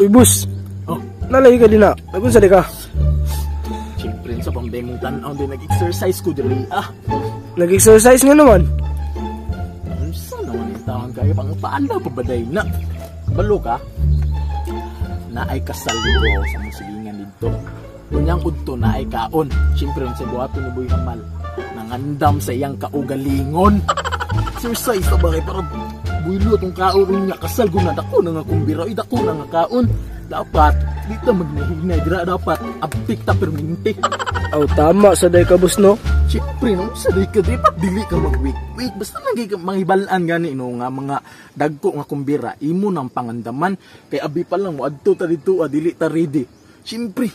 Uy, boss. Oh. Nalay ka din na. Nagunsa di ka? Siyempre, sa pambay mong tanaw din, nag-exercise ko diri. Ah, Nag-exercise nga naman. Unsa naman yung taon kayo? Pang paano pa ba day na? Balo ka? Na ay kasal dito sa mong silingan dito. Unyang udto na ay kaon. Siyempre, sa buhaton ni Boy Hamal. Nangandam sa iyang kaugalingon. Exercise na ba kay para builo tong kaon niya kasal ko na dako na nga kumbira, ay dako na nga kaon. Dapat di ta magnahignay dira, dapat abtik ta perminti. Aw, tama sa day ka, boss, no? Siyempre, no, sa day ka, dapat dili ka mag-wait. Wait, basta nagay ka mangibalaan gani, no, nga mga dagko nga kumbira, imo nang pangandaman, kay abi pa lang, moadto ta dito, ah, dili ta ready. Siyempre,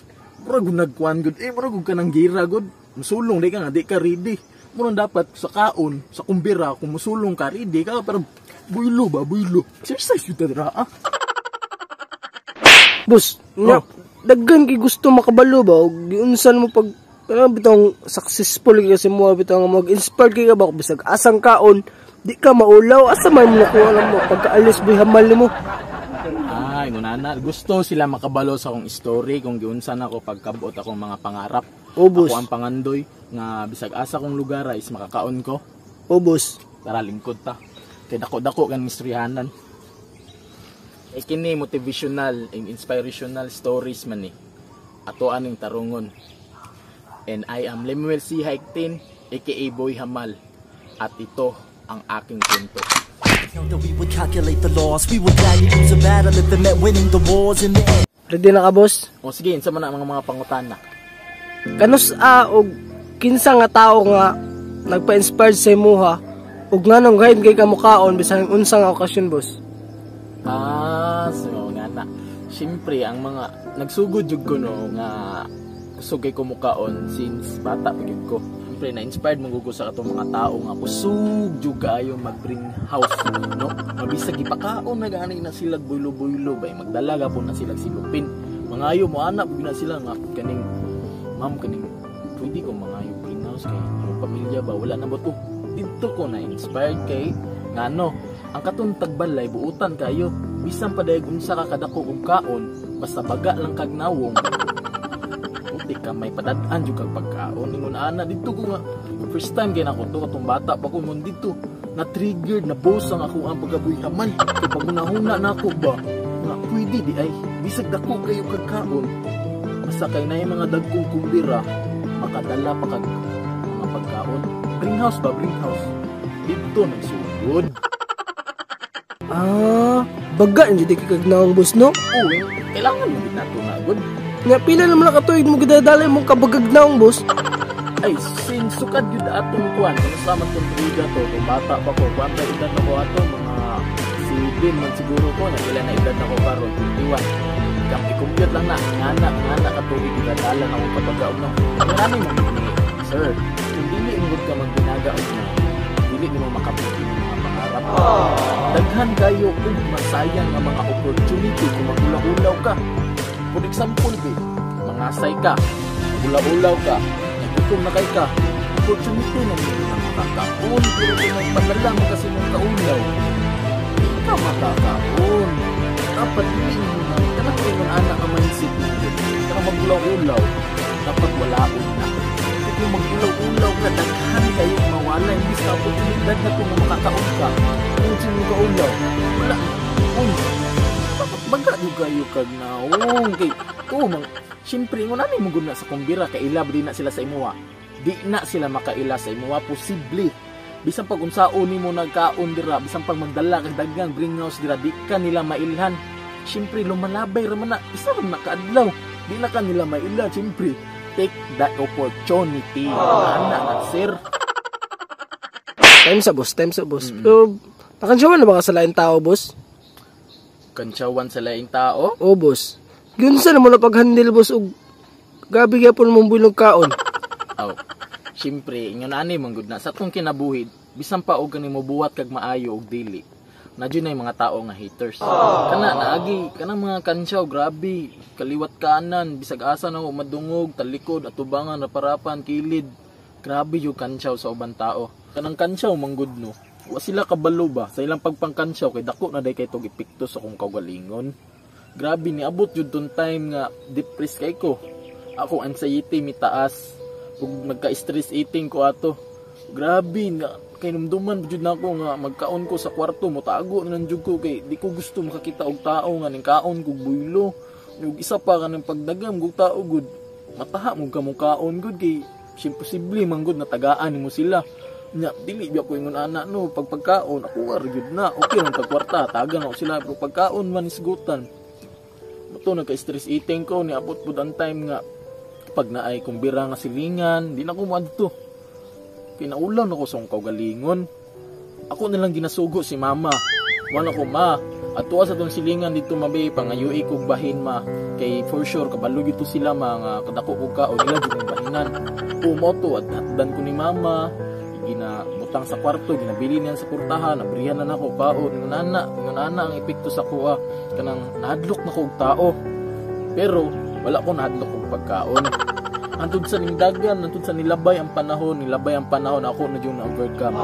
murag og nagkuan gud, eh, murag og kanang gira gud, musulong di ka nga, di ka ready. Murag dapat sa kaon, sa kumbira, kung musulong ka, ready ka, pero buylo ba, buylo. Exercise yun ta dira, ah. Boss, nga, Oh. daghan kay gusto makabalo ba og giunsan mo pag kanang bitong successful kay kasi mo bitaw nga mag-inspired kay ka ba bisag asang kaon di ka maulaw, asa man mo nakuha lang mo pagkaalis Boy Hamal nimo? Ay, ngunana. Gusto sila makabalo sa akong story kung giunsa na ako pagkabuot akong mga pangarap. Oh, boss. Ako ang pangandoy nga bisag asa kong lugar is makakaon ko. Oh, boss. Tara, lingkod ta. Kay dako-dako kan misteryahanan. E kini motivational and inspirational stories man ni. Ato aning tarungon. And I am Lemuel C. Haiktin, aka Boy Hamal. At ito ang aking kwento. Know that we would calculate the loss. We would gladly lose a battle if it meant winning the wars in the end. Ready na ka, boss? O sige, unsa man ang mga pangutana? Kanus a og kinsa nga tao nga nagpa-inspired sa imuha ug nganong gayud kay ka mukaon bisan unsa nga okasyon, boss? Ah, so nga na. Siyempre, ang mga nagsugod jud ko no nga kusog kay kumukaon since bata pa gyud ko. Siyempre, na-inspired man gud ko sa katong mga tao nga kusog jud kaayo mag-bring house, no? Mabisag gipakaon na gani na sila buylo-buylo bay magdala gapon na sila silupin. Mangayo mo anak gyud na sila nga kaning ma'am, kaning pwede ko mangayo bring house kay yung pamilya ba wala na ba to. Didto ko na inspired kay ngano ang katong tagbalay buutan kayo, bisan pa dayag unsa ka kadako og kaon, basta baga lang kag nawong puti ka may padad-an jud kag pagkaon. Ingon ana didto ko nga first time kay nako to katong bata pa ko mon didto na triggered na boss ang ako ang pagkabuhi hamal kay pagunahuna nako ba nga pwede di ay bisag dako kayo kag kaon, basta kay naay mga dagkong kumbira, makadala pa kag mga pagkaon, bring house ba, bring house. Didto nagsugod. Ah, baga jud kay kag naong, boss, no? Oo, eh, kailangan mo gid nato na gud. Nga pila naman na katuig mo gidadala imong kabagag naong, boss? Ay, since sukad yun atong kuan, kung sa man tong tuiga to, kung bata pa ko, kuan pa edad na ko ato, mga 7 man siguro ko, na pila na edad na ko karon, 21. Kam i-compute lang na, ngana katuig gidadala na akong kabagaog na. Ngani mo ni, sir, kung dili mo gud ka magbinaga og na, dili nimo makabot imong mga pangarap. Daghan kayo ug masayang nga mga opportunity kung magulaw-ulaw ka. For example, be, mangasay ka, magulaw-ulaw ka, nagutom na kay ka, opportunity na nimo na makakaon, pero kung magpadala mo kasi mong kaulaw, di ka makakaon. Dapat dili mo na, kanang ingon ana ka mindset mo, kanang magulaw-ulaw, dapat walaon na. Kaya kung magulaw-ulaw ka, daghan kayo mawala, imbis na oportunidad na kung makakaon ka, kung sino kaulaw, wala. Uy, dapat baga yung kayo kag naong. Kay, oh, mang, siyempre, ingon ani mo gud na sa kumbira, kaila di na sila sa imuha. Di na sila makaila sa imuha, posible. Bisan pag unsaon nimo nagkaon dira, bisan pag magdala kag daghang bring house dira, di ka nila mailhan. Siyempre, lumalabay ra man na, isa ra man na kaadlaw. Di na ka nila mailhan, siyempre. Take the opportunity. Ana na, sir. Time sa boss, time sa boss. Pero nakantsawan na ba ka sa laing tao, boss? Kantsawan sa laing tao? Oh, boss. Giunsa na mo na pag-handle, boss, og gabi gyapon mong bulong kaon? Aw. Siyempre, ingon ani man gud na sa atong kinabuhi, bisan pa og kani mobuhat kag maayo og dili. Na jud na yung mga tao nga haters. Kana naagi kanang mga kantsaw, grabe, kaliwat kanan, bisag asa na madungog, talikod, atubangan, raparapan, kilid. Grabe yung kantsaw sa ubang tao. Kanang kantsaw man gud no. Wa sila kabalo ba sa ilang pagpangkantsaw kay dako na day kay tog epekto sa akong kaugalingon. Grabe, niabot jud tong time nga depressed kay ko. Ako anxiety mitaas ug nagka-stress eating ko ato. Grabe nga kay numduman jud nako nga magkaon ko sa kwarto, motago na lang jud ko kay di ko gusto makakita og tao nga ning kaon kog buylo. Ug isa pa, kanang pagdagam kog tao gud, mataha mo ka mo kaon gud kay imposible man gud natagaan nimo sila. Nya dili biya ko ingon ana, no? Pag pagkaon ako ra gyud na, okay lang pagkwarta, tagan ako sila, pero pagkaon man isgutan mo to. Nagka-stress eating ko. Niabot pud ang time nga pag naay kumbira nga silingan, di na ko moadto kay naulaw na ko sa akong kaugalingon. Ako na lang ginasugo si mama. Wala ko, "Ma, atua sa tong silingan dito, mabe, pangayui kog bahin, ma, kay for sure kabalo gyud to sila mga kadako kog kaon, ila jud kong bahinan." Umoto at hatdan ko ni mama, ginabutang sa kwarto, ginabili niyan sa portahan, abrihan na nako kaon. Ingon ana ang epekto sa kuha, kanang nahadlok na ko og tao. Pero wala ko nahadlok og pagkaon. Antud sa nindagan, antud sa nilabay ang panahon, nilabay ang panahon, ako na jud na overcome.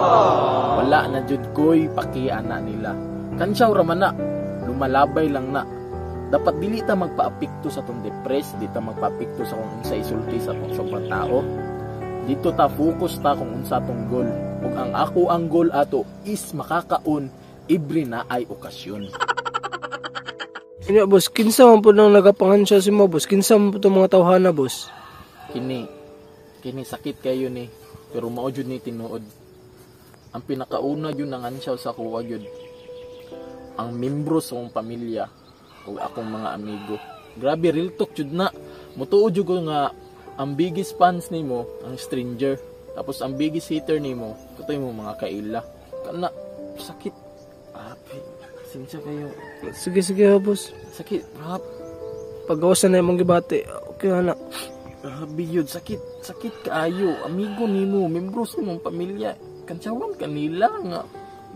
Wala na jud ko'y pakiana nila. Kansyaw ra man na, lumalabay lang na. Dapat dili ta magpaapekto sa tong depress, di ta magpaapekto sa kung unsa isulti sa tong sobrang tao. Dito ta focus ta kung unsa tong goal. Ug ang ako ang goal ato is makakaon every na ay okasyon. Nya boss, kinsa man po nang nagapangansya si mo, boss? Kinsa man po itong mga tawhana, boss? Kini kini sakit kayo ni, pero mao jud ni tinuod. Ang pinakauna jud nangansyaw sa kuha jud ang membro sa akong pamilya ug akong mga amigo. Grabe, real talk jud na. Mutuo jud ko nga ang biggest fans nimo ang stranger, tapos ang biggest hater nimo katoy mo mga kaila. Kana sakit. Ah, sinsya kayo. Sige, sige ha, boss. Sakit rap. Pagawasan na imong gibati. Okay na. Grabe yun, sakit, sakit kaayo. Amigo nimo, membro sa imong pamilya. Kantsawan kanila nga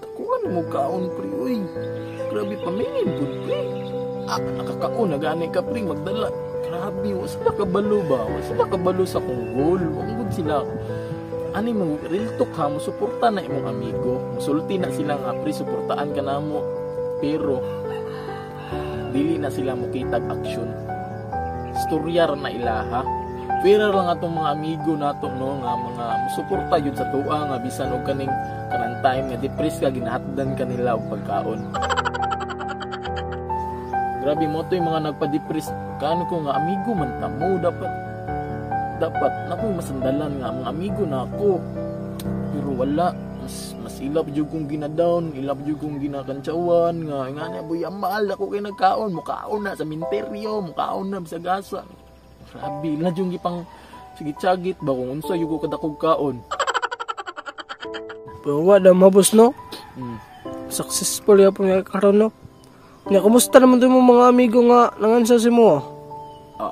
dakuan mo kaon, pre, uy. Grabe, pamingin pud, pre. Ah, nakakaon na gani ka, pre, magdala. Grabe, wa sila kabalo ba? Wa sila kabalo sa kong goal. Wa gud sila. Ani mo, real talk ha, mo suporta na imong amigo. Musulti na sila nga, "Pre, suportaan ka na mo." Pero dili na sila mo kitag aksyon. Storya ra na ilaha. Pero lang atong mga amigo nato, no, nga mga musuporta yun sa tuwa nga bisan og kaning kanang time nga depressed ka, ginahatdan kanila og pagkaon. Grabe mo to yung mga nagpa-depress kano ko nga amigo man ta mo. Dapat dapat nako masandalan nga mga amigo na ako, pero wala, mas mas ila pa jud kong gina-down, ila pa jud kong ginakantsawan nga nga na boy amal ako kay nagkaon, mukaon na sa minteryo, mukaon na sa gasa. Grabe na jud gipang sige-chagit ba kung unsa jud ko kadakog kaon. Pero wala mo, boss, no? Mm. Successful ya po nga karon, no? Nya, kumusta naman to mo mga amigo nga nangansa si mo? Ah,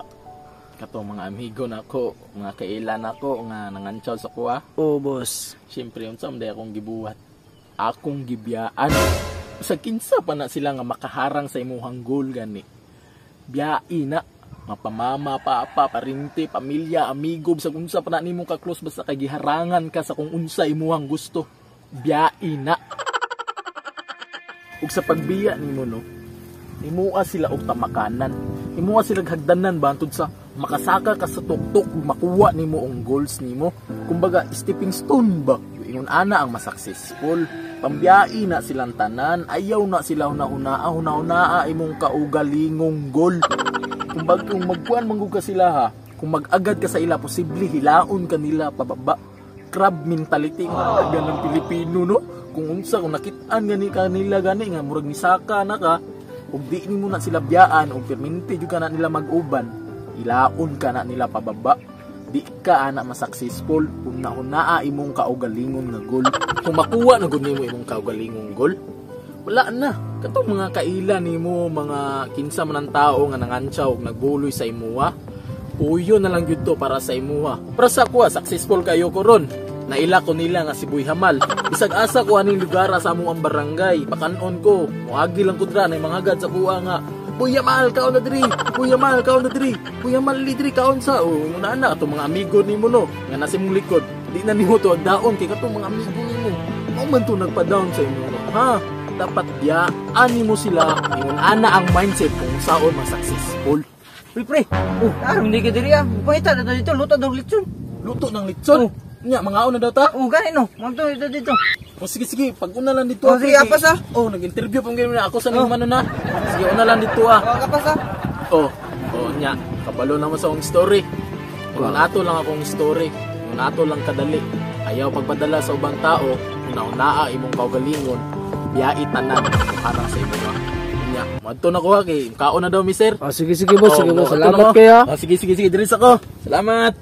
kato mga amigo nako, mga kaila nako nga nangantsaw sa kuha. Oh, boss. Siyempre, unsa man day akong gibuhat? Akong gibiyaan. Sa kinsa pa na sila nga makaharang sa imuhang goal gani. Biyai na mapamama, papa, parente, pamilya, amigo, bisag unsa pa na nimo ka close, basta kay giharangan ka sa kung unsa imuhang gusto. Biyai na. Ug sa pagbiya nimo, no, imua sila og tamakanan. Imua sila hagdanan bantod sa makasaka ka sa tuktok ug makuha nimo ang goals nimo. Kumbaga stepping stone ba? Ingon ana ang mas-successful. Pambiyai na silang tanan, ayaw na sila huna-hunaa, huna-hunaa imong kaugalingong goal. Kumbaga kung magkuan man gud ka sila ha, kung mag-agad ka sa ila, posible hilaon ka nila pababa. Crab mentality nga ng Pilipino, no? Kung unsa, kung nakit-an gani kanila gani nga murag nisaka na ka, ug di nimo na sila biyaan ug permente jud ka na nila mag-uban, ilaon ka na nila pababa. Di ka ana mas-successful kung nahunaa imong kaugalingon nga goal. Kung makuha na gud nimo imong kaugalingong goal, wala na. Katong mga kaila nimo, mga kinsa man ang tao nga nangantsaw ug nagbuloy sa imuha, puyo na lang gyud to para sa imuha. Para sa kuha, successful kayo ko ron. Naila ko nila nga si Boy Hamal. Bisag asa ko aning lugar sa among ang barangay, pakanon ko, moagi lang ko dra na mga agad sa kuha nga, "Boy Hamal, kaon na diri. Boy Hamal, kaon na diri. Boy Hamal, diri kaon sa." O una na atong mga amigo nimo, no, nga nasa imong likod. Di na nimo to daon kay katong mga amigo nimo. Mao man to nagpa-down sa imo, no? Ha? Dapat biyaan nimo sila ingon ana ang mindset kung saon ma-successful. Uy, pre. Oh, aron hindi ka diri ah. Pangita na dito, luto daw litson. Luto ng litson. Nya, mga na daw ta. Oh, gani no. Magto dito dito. Oh, sige sige, pag una lang dito. Oh, ah, sige, pre, apas, ah. Oh, nag-interview pa gyud na ako sa ning mano na. Sige, una lang dito ah. Oh, kapas ah. Oh, nya, kabalo na mo sa akong story. Kung ato lang akong story, kung ato lang kadali. Ayaw pagpadala sa ubang tao, una-unaa imong kaugalingon, biyai tanan para sa imo. Nya, madto na ko ha kay kaon na daw mi sir. Ah, sige sige boss, sige Oh, boss. adto na Salamat ko. kayo. Ah, sige sige sige, diri sa ko. Salamat.